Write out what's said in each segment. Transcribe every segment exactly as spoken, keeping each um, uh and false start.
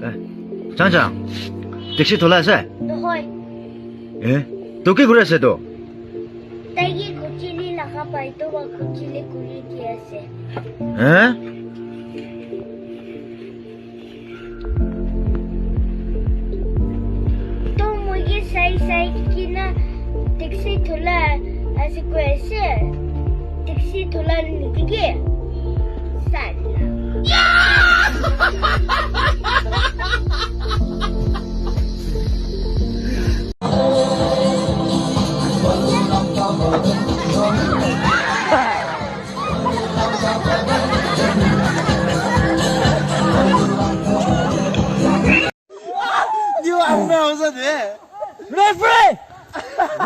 Eh, Chang Chang, taxi thola ase? Nohoi. Eh, to ki kuri ase to? Tai ki khuchili laga pai to wa khuchili kuri di ase. Eh? To moi ke sai sai kina taxi thola ase koi ase. Taxi thola niki ke? Sala. Referee!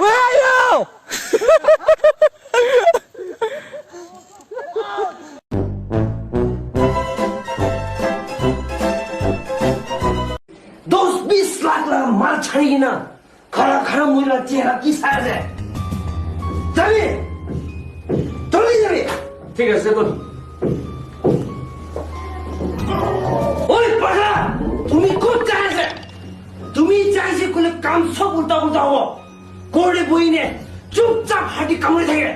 Where are you? Dos bis lakh la mal chhari na. Khara khara moi la chehra ki sai ase? Jabi? Joldi jabi? Thik ase, bol. Oi, pagra! Tumi kot jai ase? Tumi jai ase koile kam sob ulta pulta hobo. Ghor te bohi ne chupchap hadi kamri thake.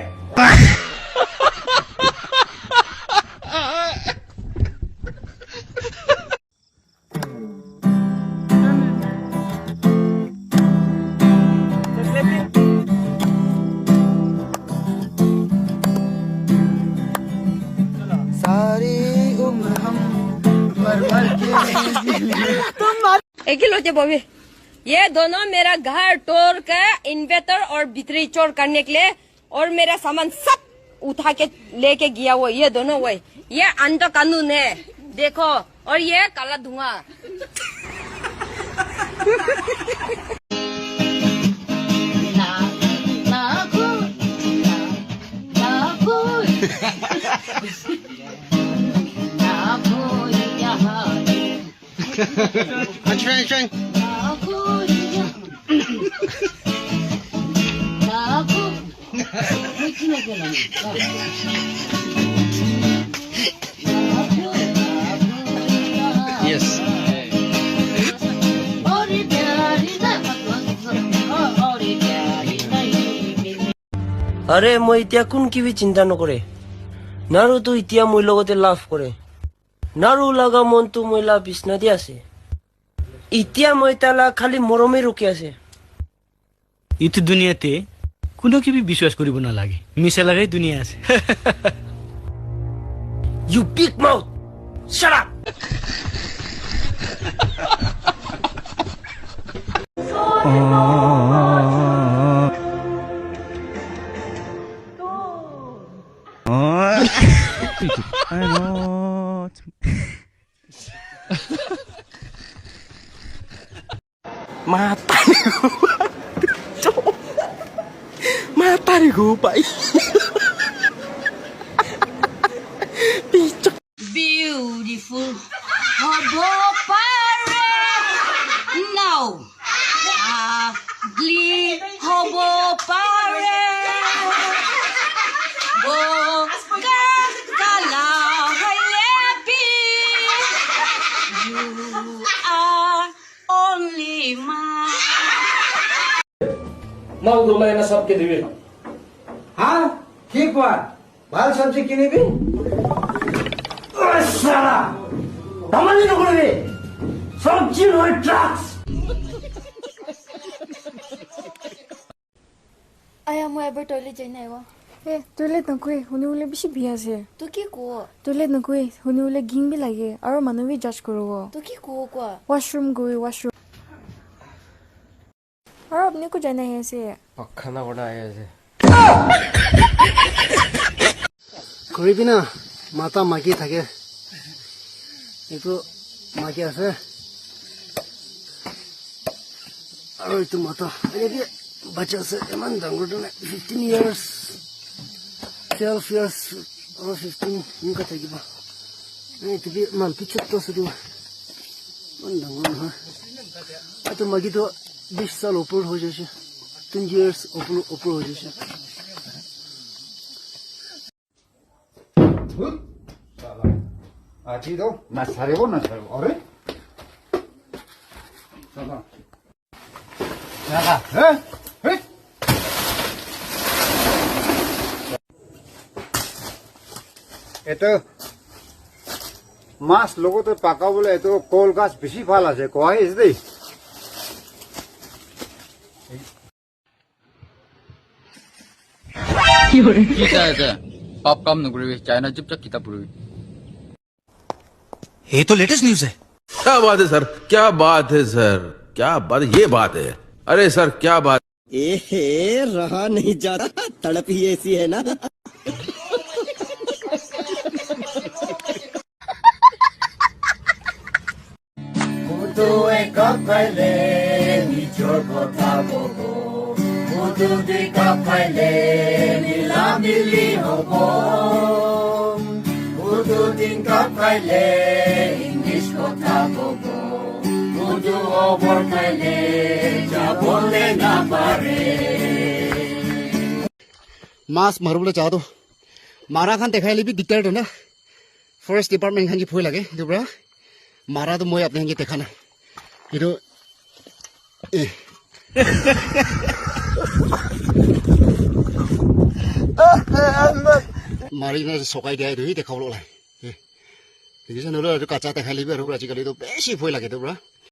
सारी उम्र हम भर भर के एक ही लोटे बॉबी। ये दोनों मेरा घर तोड़ के इन्वर्टर और बैटरी चोर करने के लिए और मेरा सामान सब उठा के लेके गया वो, ये दोनों वो। ये अंडा कानून है, देखो, और ये काला धुआं। I'm trying, trying. Yes. Are moi etia kun ki bi chinta nokore. Naru tu etia moi logote love kore. Naru laga mon tu moi la bisna te ase. Etia moi tala khali morome rukhi ase. Itu duniya te kuno ki bi biswas koribo nalage. Misa lagai duniya ase. You big mouth! Shut up! I know. Matari go. Matari go, pai. Pichok. Beautiful hobo pare. Now, ugly hobo pare. Boga kala hoile bi, you are only mine. Mal dolai na sabke dibi. Ha? Ki kowa? Bhal sabji kinibi? Oi, sala! Damali nokoribi! Sabji nohoi, drugs! Aya, moi ebar toilet jai nai wa. Eh, toilet nakoi, huni bole bishi biya ase. To ki ko? Toilet nakoi, huni bole ging bi lage, aro manu bi judge koribo. To ki ko kowa? Washroom goi, washroom. Aro apni ko jai nai ase? Pakhana korna ahi ase. Koribi na, mata maki thake. Etu maki ase. Aro etu mata, ene bi bacha ase, eman dangor tu nai, fifteen years, twelve years, aro fifteen, enka thakibo. Ene etu bi eman pichot tu ase tu, eman dangor nohoi. Etu maki tu bish sal upor hoi jaise, twenty years upor, upor hoi jaise. Aji to nasaribo, nasaribo. Are? Heh? Heh? Etu mas logote pakabole etu kol gas bishi bhal ase, koa ase dei. Ki chai ase? Pap kam nokoribi, chai na chupchap kitap poribi. ये तो लेटेस्ट न्यूज़ है। क्या बात है सर, क्या बात है सर, क्या बात, ये बात है। अरे सर, क्या बात। ए हे, रहा नहीं जाता, तड़प ही ऐसी है ना। Mudu ekap khaile nijor kotha kobo. Mudu dui kap khaile mila mili hobo. Mudu tin kap khaile English kotha kobo. Mudu over khaile jabole na pare. Mas maribole jao to. Mara khan dekhai le bi dikdar to na. Forest department khan ke bhoi lage, etu para mara tu moi apni khan ke dekha nai. Etu, eh. Mari kena sokai dia etu hi dekha bole olai. Eh. Dekhi se nolo etu kacha dekhai le bi aru ajikali tu beshi bhoi lage etu para.